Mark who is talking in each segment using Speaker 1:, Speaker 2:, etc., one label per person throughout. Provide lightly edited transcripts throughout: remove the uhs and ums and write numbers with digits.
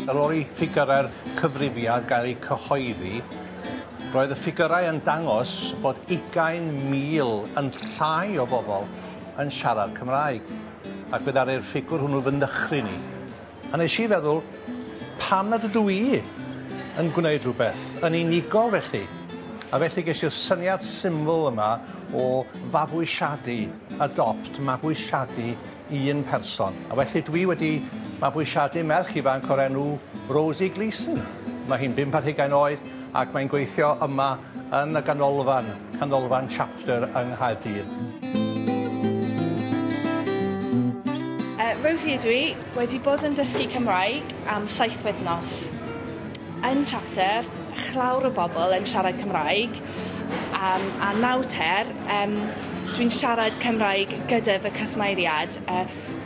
Speaker 1: Ar ôl i ffigyrau'r cyfrifiad gael eu cyhoeddi, roedd y ffigyrau yn dangos bod 20,000 yn llai o bobl yn siarad Cymraeg. Ac fe ddaru'r ffigwr hwnnw fy nychryn i. A nes i feddwl, pam nad ydw i yn gwneud rhywbeth yn unigol felly? A felly ges i'r syniad syml yma o fabwysiadu, adopt, mabwysiadu un person. A felly dwi wedi mabwysiadu merch ifanc o'r enw Rosie Gleeson. Mae hi'n 25 oed ac mae'n gweithio yma yn y ganolfan, Canolfan Chapter yng Nghaerdydd.
Speaker 2: Rosie ydw i, wedi bod yn dysgu Cymraeg am 7 wythnos. Yn Chapter, chlawr o bobl yn siarad Cymraeg, a nawr dwi'n siarad Cymraeg gyda fy cwsmeriad.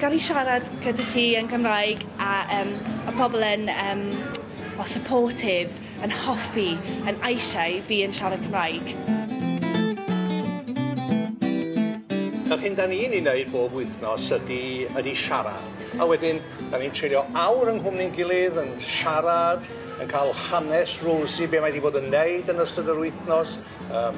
Speaker 2: Gael i siarad gyda ti yn Cymraeg a y pobl yn supportive, yn hoffi, yn eisiau fi yn siarad Cymraeg.
Speaker 1: Yr hyn da ni'n ei wneud bob wythnos ydy siarad. A wedyn, da ni'n treulio awr yng nghwmni'n gilydd yn siarad, yn cael hanes Rosie, be mae wedi bod yn wneud yn ystod yr wythnos,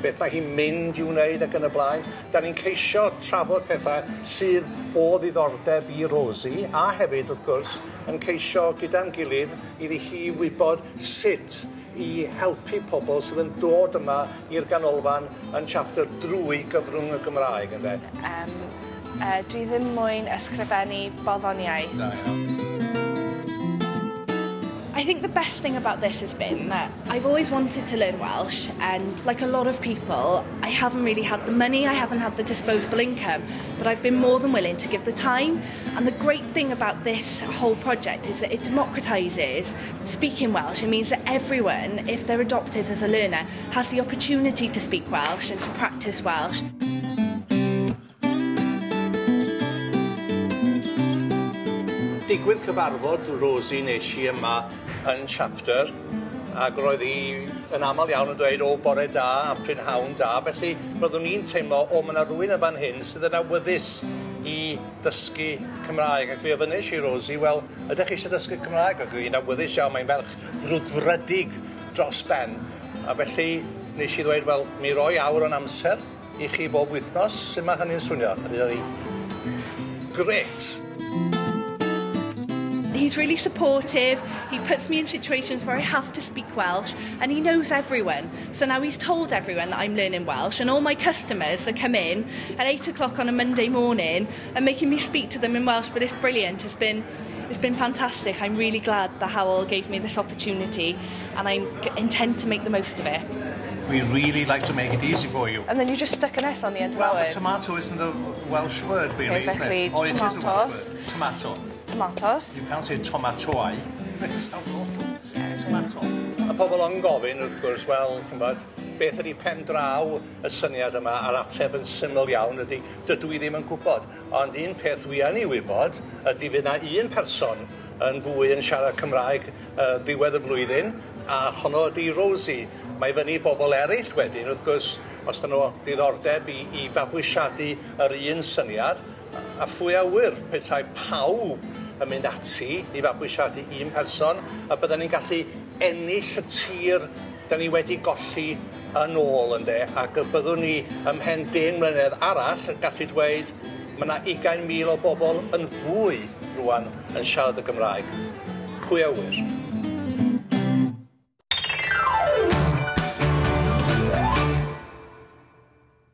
Speaker 1: beth mae hi'n mynd i'w wneud ac yn y blaen. Da ni'n ceisio trafod pethau sydd o ddiddordeb i Rosie, a hefyd, wrth gwrs, yn ceisio gyda'n gilydd iddi hi wybod sut i helpu pobl sydd yn dod yma i'r ganolfan yn Chapter drwy gyfrwng y Gymraeg, ynde?
Speaker 2: Dwi ddim moyn ysgrifennu barddoniaeth.
Speaker 1: Da iawn.
Speaker 2: I think the best thing about this has been that I've always wanted to learn Welsh, and like a lot of people, I haven't really had the money, I haven't had the disposable income, but I've been more than willing to give the time. And the great thing about this whole project is that it democratises speaking Welsh. It means that everyone, if they're adopted as a learner, has the opportunity to speak Welsh and to practice Welsh.
Speaker 1: Digwydd cyfarfod Rosie nes i yma yn Chapter, ac roedd hi yn aml iawn yn dweud o bore da a prynhawn da, felly roeddwn i'n teimlo o mae yna rhywun yn fan hyn sydd yn awyddus i ddysgu Cymraeg, ac fe ofynnes i Rosie, wel, ydych chi eisiau dysgu Cymraeg? Ac oedd hi'n awyddus iawn, mae'n ferch frwdfrydig dros ben, a felly nes i ddweud, wel, mi roi awr o'n amser i chi bob wythnos, sut mae hynny'n swnio? A dweud hi, grêt!
Speaker 2: He's really supportive, he puts me in situations where I have to speak Welsh, and he knows everyone. So now he's told everyone that I'm learning Welsh, and all my customers that come in at 8 o'clock on a Monday morning are making me speak to them in Welsh, but it's brilliant. It's been fantastic. I'm really glad that Hywel gave me this opportunity, and I intend to make the most of it.
Speaker 1: We really like to make it easy for you.
Speaker 2: And then you just stuck an S on the end of
Speaker 1: Well,
Speaker 2: that word.
Speaker 1: Tomato isn't a Welsh word, really, isn't
Speaker 2: Perfectly.
Speaker 1: it? Oh, it is a Welsh
Speaker 2: Tomatoes.
Speaker 1: Word. Tomato.
Speaker 2: Tomatoes.
Speaker 1: You can't say tomatoau. It sounds awful.
Speaker 2: Yeah,
Speaker 1: Tomato. A pobl yn gofyn, wrth gwrs, wel, ch'mbod, beth ydy pen draw y syniad yma, a'r ateb yn syml iawn ydy, dydw i ddim yn gwybod. Ond un peth dwi yn ei wybod ydy fydd na un person yn fwy yn siarad Cymraeg ddiwedd y flwyddyn, a honno ydy Rosie. Mae fyny bobl eraill wedyn, wrth gwrs, os dyn nhw diddordeb i fabwysiadu yr un syniad, a phwy a wyr petai pawb yn mynd ati i fabwysiadu un person, a bydden ni'n gallu ennill y tir da ni wedi golli yn ôl, ynde, ac y byddwn ni ymhen 10 mlynedd arall yn gallu dweud mae yna 20,000 o bobl yn fwy rwan yn siarad y Gymraeg. Pwy a wyr?